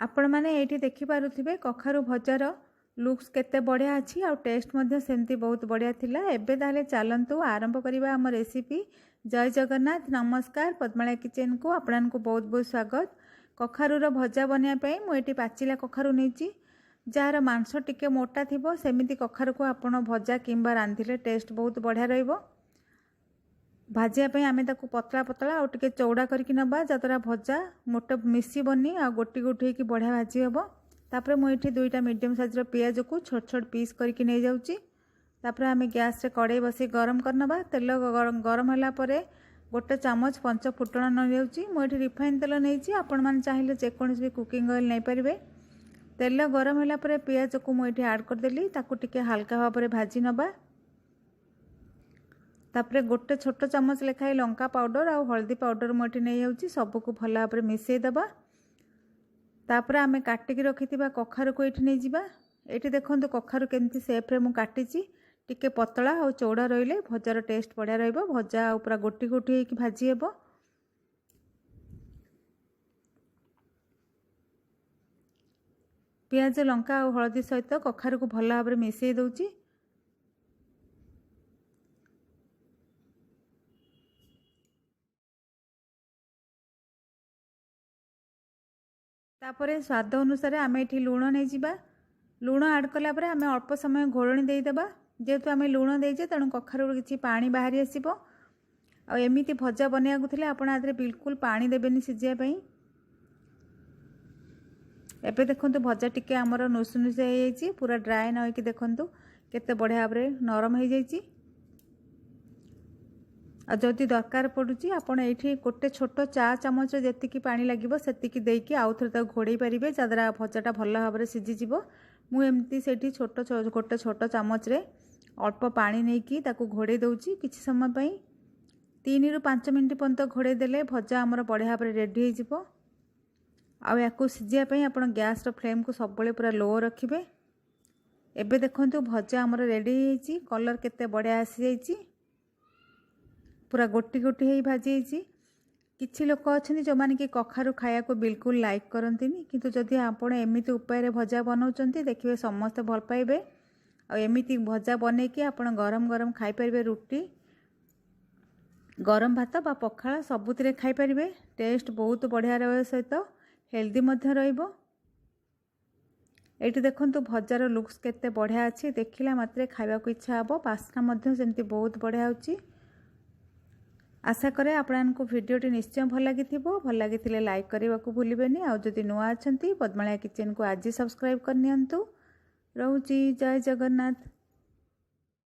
ଆପଣମାନେ ଏଇଠି ଦେଖିପାରୁଥିବେ କଖାରୁ ଭଜାର ଲୁକ୍ସ କେତେ ବଢ଼ିଆ ଅଛି ଆଉ ଟେଷ୍ଟ ମଧ୍ୟ ସେମିତି ବହୁତ ବଢ଼ିଆ ଥିଲା। ଏବେ ତାହେଲେ ଚାଲନ୍ତୁ ଆରମ୍ଭ କରିବା ଆମ ରେସିପି। ଜୟ ଜଗନ୍ନାଥ, ନମସ୍କାର। ପଦ୍ମାଳୟ କିଚେନକୁ ଆପଣଙ୍କୁ ବହୁତ ବହୁତ ସ୍ୱାଗତ। କଖାରୁର ଭଜା ବନେଇବା ପାଇଁ ମୁଁ ଏଠି ପାଚିଲା କଖାରୁ ନେଇଛି। ଯାହାର ମାଂସ ଟିକେ ମୋଟା ଥିବ ସେମିତି କଖାରୁକୁ ଆପଣ ଭଜା କିମ୍ବା ରାନ୍ଧିଲେ ଟେଷ୍ଟ ବହୁତ ବଢ଼ିଆ ରହିବ। ଭାଜିବା ପାଇଁ ଆମେ ତାକୁ ପତଳା ପତଳା ଆଉ ଟିକେ ଚଉଡ଼ା କରିକି ନେବା, ଯାହାଦ୍ୱାରା ଭଜା ମୋଟା ମିଶିବନି ଆଉ ଗୋଟି ଗୋଟି ହେଇକି ବଢ଼ିଆ ଭାଜି ହେବ। ତାପରେ ମୁଁ ଏଠି ଦୁଇଟା ମିଡ଼ିୟମ୍ ସାଇଜ୍ର ପିଆଜକୁ ଛୋଟ ଛୋଟ ପିସ୍ କରିକି ନେଇଯାଉଛି। ତାପରେ ଆମେ ଗ୍ୟାସ୍ରେ କଡ଼େଇ ବସେଇ ଗରମ କରିନେବା। ତେଲ ଗରମ ହେଲା ପରେ ଗୋଟେ ଚାମଚ ପଞ୍ଚ ଫୁଟଣ ନେଇଯାଉଛି। ମୁଁ ଏଠି ରିଫାଇନ୍ ତେଲ ନେଇଛି, ଆପଣମାନେ ଚାହିଁଲେ ଯେକୌଣସି ବି କୁକିଂ ଅଏଲ୍ ନେଇପାରିବେ। ତେଲ ଗରମ ହେଲା ପରେ ପିଆଜକୁ ମୁଁ ଏଠି ଆଡ଼୍ କରିଦେଲି। ତାକୁ ଟିକେ ହାଲକା ଭାବରେ ଭାଜି ନେବା। ତାପରେ ଗୋଟେ ଛୋଟ ଚାମଚ ଲେଖାଏଁ ଲଙ୍କା ପାଉଡ଼ର ଆଉ ହଳଦୀ ପାଉଡ଼ର ମୁଁ ଏଠି ନେଇଯାଉଛି। ସବୁକୁ ଭଲ ଭାବରେ ମିଶାଇ ଦେବା। ତାପରେ ଆମେ କାଟିକି ରଖିଥିବା କଖାରୁକୁ ଏଇଠି ନେଇଯିବା। ଏଇଠି ଦେଖନ୍ତୁ କଖାରୁ କେମିତି ସେପ୍ରେ ମୁଁ କାଟିଛି। ଟିକେ ପତଳା ଆଉ ଚଉଡ଼ା ରହିଲେ ଭଜାର ଟେଷ୍ଟ ବଢ଼ିଆ ରହିବ। ଭଜା ଆଉ ପୁରା ଗୋଟି ଗୋଟି ହେଇକି ଭାଜି ହେବ। ପିଆଜ, ଲଙ୍କା ଆଉ ହଳଦୀ ସହିତ କଖାରୁକୁ ଭଲ ଭାବରେ ମିଶାଇ ଦେଉଛି। ତାପରେ ସ୍ୱାଦ ଅନୁସାରେ ଆମେ ଏଠି ଲୁଣ ନେଇଯିବା। ଲୁଣ ଆଡ଼୍ କଲା ପରେ ଆମେ ଅଳ୍ପ ସମୟ ଘୋଡ଼ଣୀ ଦେଇଦେବା। ଯେହେତୁ ଆମେ ଲୁଣ ଦେଇଛେ ତେଣୁ କଖାରୁରୁ କିଛି ପାଣି ବାହାରି ଆସିବ। ଆଉ ଏମିତି ଭଜା ବନେଇବାକୁ ଥିଲେ ଆପଣ ଆଧିରେ ବିଲକୁଲ ପାଣି ଦେବେନି ସିଝିବା ପାଇଁ। ଏବେ ଦେଖନ୍ତୁ ଭଜା ଟିକେ ଆମର ନୁସୁନୁସିଆ ହେଇଯାଇଛି, ପୁରା ଡ୍ରାଏ ନ ହେଇକି ଦେଖନ୍ତୁ କେତେ ବଢ଼ିଆ ଭାବରେ ନରମ ହେଇଯାଇଛି। ଆଉ ଯଦି ଦରକାର ପଡ଼ୁଛି ଆପଣ ଏଇଠି ଗୋଟେ ଛୋଟ ଚା ଚାମଚ ଯେତିକି ପାଣି ଲାଗିବ ସେତିକି ଦେଇକି ଆଉ ଥରେ ତାକୁ ଘୋଡ଼େଇ ପାରିବେ, ଯାହାଦ୍ୱାରା ଭଜାଟା ଭଲ ଭାବରେ ସିଝିଯିବ। ମୁଁ ଏମିତି ସେଇଠି ଗୋଟେ ଛୋଟ ଚାମଚରେ ଅଳ୍ପ ପାଣି ନେଇକି ତାକୁ ଘୋଡ଼େଇ ଦେଉଛି କିଛି ସମୟ ପାଇଁ। 3ରୁ 5 ମିନିଟ୍ ପର୍ଯ୍ୟନ୍ତ ଘୋଡ଼େଇ ଦେଲେ ଭଜା ଆମର ବଢ଼ିଆ ଭାବରେ ରେଡ଼ି ହେଇଯିବ। ଆଉ ୟାକୁ ସିଝିବା ପାଇଁ ଆପଣ ଗ୍ୟାସ୍ର ଫ୍ଲେମ୍କୁ ସବୁବେଳେ ପୁରା ଲୋ ରଖିବେ। ଏବେ ଦେଖନ୍ତୁ ଭଜା ଆମର ରେଡ଼ି ହେଇଯାଇଛି। କଲର୍ କେତେ ବଢ଼ିଆ ଆସିଯାଇଛି, ପୁରା ଗୋଟି ଗୋଟି ହେଇ ଭାଜି ହେଇଛି। କିଛି ଲୋକ ଅଛନ୍ତି ଯେଉଁମାନେ କି କଖାରୁ ଖାଇବାକୁ ବିଲକୁଲ ଲାଇକ୍ କରନ୍ତିନି, କିନ୍ତୁ ଯଦି ଆପଣ ଏମିତି ଉପାୟରେ ଭଜା ବନାଉଛନ୍ତି ଦେଖିବେ ସମସ୍ତେ ଭଲ ପାଇବେ। ଆଉ ଏମିତି ଭଜା ବନେଇକି ଆପଣ ଗରମ ଗରମ ଖାଇପାରିବେ। ରୁଟି, ଗରମ ଭାତ ବା ପଖାଳ ସବୁଥିରେ ଖାଇପାରିବେ। ଟେଷ୍ଟ ବହୁତ ବଢ଼ିଆ ରହିବା ସହିତ ହେଲ୍ଦି ମଧ୍ୟ ରହିବ। ଏଇଠି ଦେଖନ୍ତୁ ଭଜାର ଲୁକ୍ସ କେତେ ବଢ଼ିଆ ଅଛି, ଦେଖିଲା ମାତ୍ରେ ଖାଇବାକୁ ଇଚ୍ଛା ହେବ। ବାସ୍ନା ମଧ୍ୟ ସେମିତି ବହୁତ ବଢ଼ିଆ ହେଉଛି। ଆଶା କରେ ଆପଣଙ୍କୁ ଭିଡ଼ିଓଟି ନିଶ୍ଚୟ ଭଲ ଲାଗିଥିବ। ଭଲ ଲାଗିଥିଲେ ଲାଇକ୍ କରିବାକୁ ଭୁଲିବେନି। ଆଉ ଯଦି ନୂଆ ଅଛନ୍ତି ପଦ୍ମାଳୟ କିଚେନକୁ ଆଜି ସବସ୍କ୍ରାଇବ୍ କରିନିଅନ୍ତୁ। ରହୁଛି, ଜୟ ଜଗନ୍ନାଥ।